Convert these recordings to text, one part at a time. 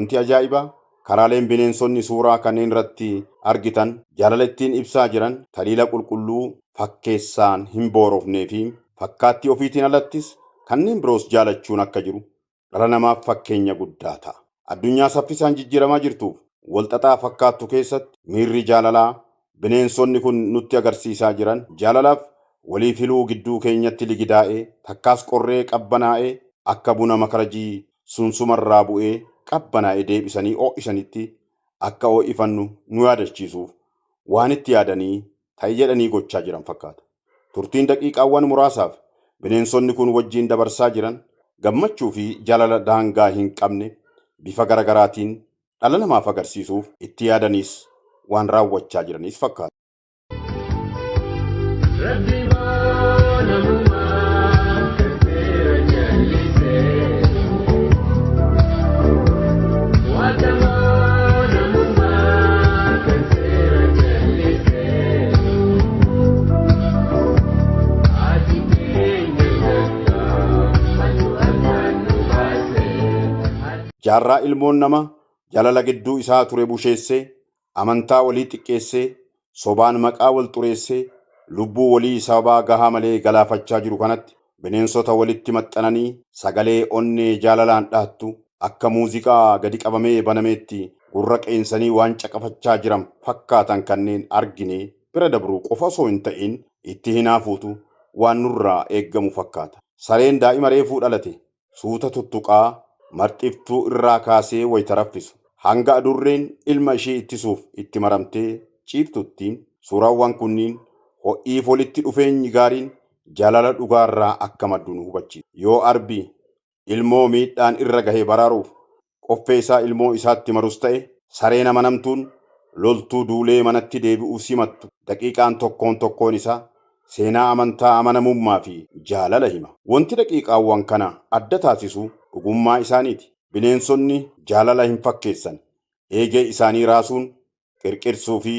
Wanti ajaa'ibaa karaaleen bineensonni suuraa kanneen irratti argitan jaalala ittiin ibsaa jiran taliila qulqulluu fakkeessaan hin boorofnee fi fakkaattii ofiitiin alattis kanneen biroos jaalachuun akka jiru dhala namaaf fakkeenya guddaa ta'a. Addunyaa saffisaan jijjiiramaa jirtuuf walxaxaa fakkaattu keessatti miirri jaalalaa bineensonni kun nutti agarsiisaa jiran jaalalaaf waliif hiluu gidduu keenyatti ligidaa'ee takkaas qorree qabbanaa'ee akka buna makarajii sunsumarraa bu'ee qabbanaa'ee deebisanii ho'isanitti akka ho'ifannu nu yaadachiisuuf waan itti yaadanii ta'e jedhanii gochaa jiran fakkaata. Turtiin daqiiqaawwan muraasaaf bineensonni kun wajjin dabarsaa jiran gammachuu fi jaalala daangaa hin qabne bifa garagaraatiin dhala namaaf agarsiisuuf itti yaadaniis waan raawwachaa jiraniis fakkaata. Rabbi namumaa kan seera jallisee. Waatamoo namumaa kan seera jallisee. Ati keenya jalqaba matu akkaan nu baasee. Jaarraa ilmoon namaa jaalala gidduu isaa ture busheessee, amantaa walii xiqqeessee, sobaan maqaa wal xureessee, lubbuu walii sababaa gahaa malee galaafachaa jiru kanatti bineensota walitti maxxananii sagalee onnee jaalalaan dhahattu akka muuziqaa gadi qabamee banameetti gurra qeensanii waan caqafachaa jiran fakkaatan kanneen argine bira dabruu qofa osoo hin ta'in itti hinaafuutu waan nurraa eeggamu fakkaata. Sareen daa'ima reefuu dhalate suuta tuttuqaa marxiftuu irraa kaasee wayita raffisu. Hanga adurreen ilma ishee ittisuuf itti maramtee ciiftuttiin suuraawwan kunniin ho'iif walitti dhufeenyi gaariin jaalala dhugaarraa akka maddu nu hubachiisa. Yoo arbi ilmoo miidhaan irra gahe baraaruuf qoffee isaa ilmoo isaatti marus ta'e sareen amanamtuun loltuu duulee manatti deebi'uu simattu daqiiqaan tokkoon tokkoon isaa seenaa amantaa amanamummaa fi jaalala hima. Wanti daqiiqaawwan kana adda taasisu dhugummaa isaaniiti. Bineensonni jaalala hin fakkeessan. Eegee isaanii raasuun qirqirsuu fi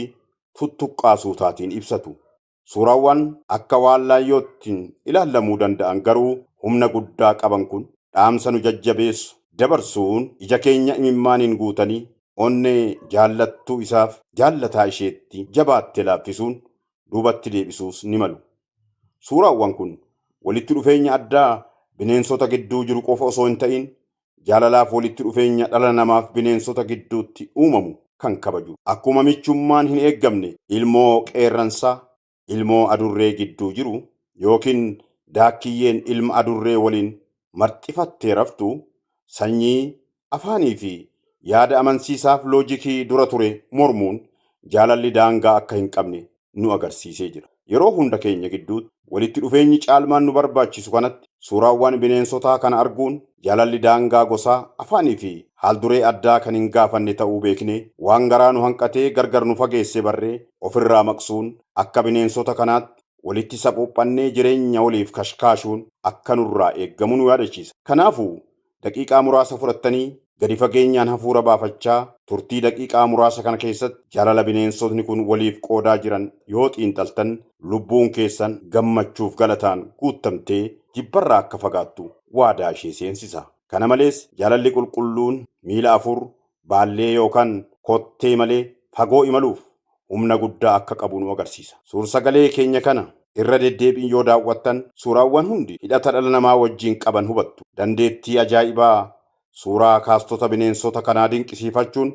tuttuqqaa suutaatiin ibsatu. Suuraawwan akka waan laayyootti ilaalamuu danda'an garuu humna guddaa qaban kun dhaamsa nu jajjabeessu dabarsuun ija keenya imimmaaniin guutanii onnee jaallattuu isaaf jaallataa isheetti jabaatte laaffisuun duubatti deebisuus ni malu. Suuraawwan kun walitti dhufeenya addaa bineensota gidduu jiru qofa osoo hin ta'in jaalalaaf walitti dhufeenya dhala namaaf bineensota gidduutti uumamu kan kabaju. Akkuma michummaan hin eeggamne ilmoo qeerransaa, ilmoo adurree gidduu jiru yookiin daakkiyyeen ilma adurree waliin marxifattee raftu sanyii afaanii fi yaada amansiisaaf loojikii dura ture mormuun jaalalli daangaa akka hin qabne nu agarsiisee jira. Yeroo hunda keenya gidduutti walitti dhufeenyi caalmaan nu barbaachisu kanatti suuraawwan bineensotaa kana arguun jaalalli daangaa gosaa afaanii fi haalduree addaa kan hin gaafanne ta'uu beeknee waan garaa nu hanqatee gargar nu fageesse barree ofirraa maqsuun akka bineensota kanaatti walitti saphuphannee jireenya waliif kashkaashuun akka nurraa eeggamu nu yaadachiisa. Kanaafuu daqiiqaa muraasa fudhattanii gadi fageenyaan hafuura baafachaa turtii daqiiqaa muraasa kana keessatti jaalala bineensotni kun waliif qoodaa jiran yoo xiinxaltan lubbuun keessan gammachuuf galataan guuttamtee jibbarraa akka fagaattu waadaa ishee seensisa. Kana malees jaalalli qulqulluun miila afur baallee yookaan kottee malee fagoo imaluuf humna guddaa akka qabu nu agarsiisa. Suur-sagalee keenya kana irra deddeebiin yoo daawwattan suuraawwan hundi hidhata dhala namaa wajjin qaban hubattu. Dandeettii ajaa'ibaa suuraa kaastota bineensota kanaa dinqisiifachuun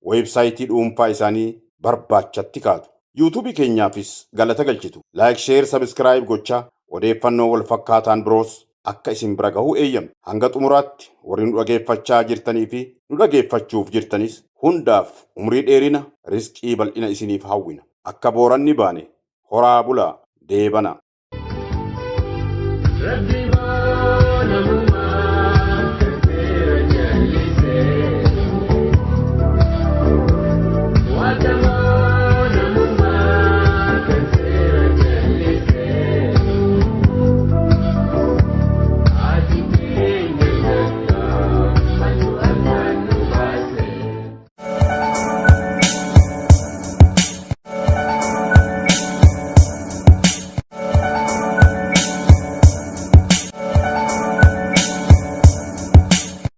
weebsaayitii dhuunfaa isaanii barbaachatti kaatu. Yuutuubii keenyaafis galata galchitu. Like, share, subscribe gochaa odeeffannoo wal fakkaataan biroos akka isin bira gahuu eeyyamtu. Hanga xumuraatti warri nu dhageeffachaa jirtanii fi nu dhageeffachuuf jirtanis hundaaf umrii dheerina risqii bal'ina isiniif hawwina. Akka booranni baane horaa bulaa deebana. Rabbi.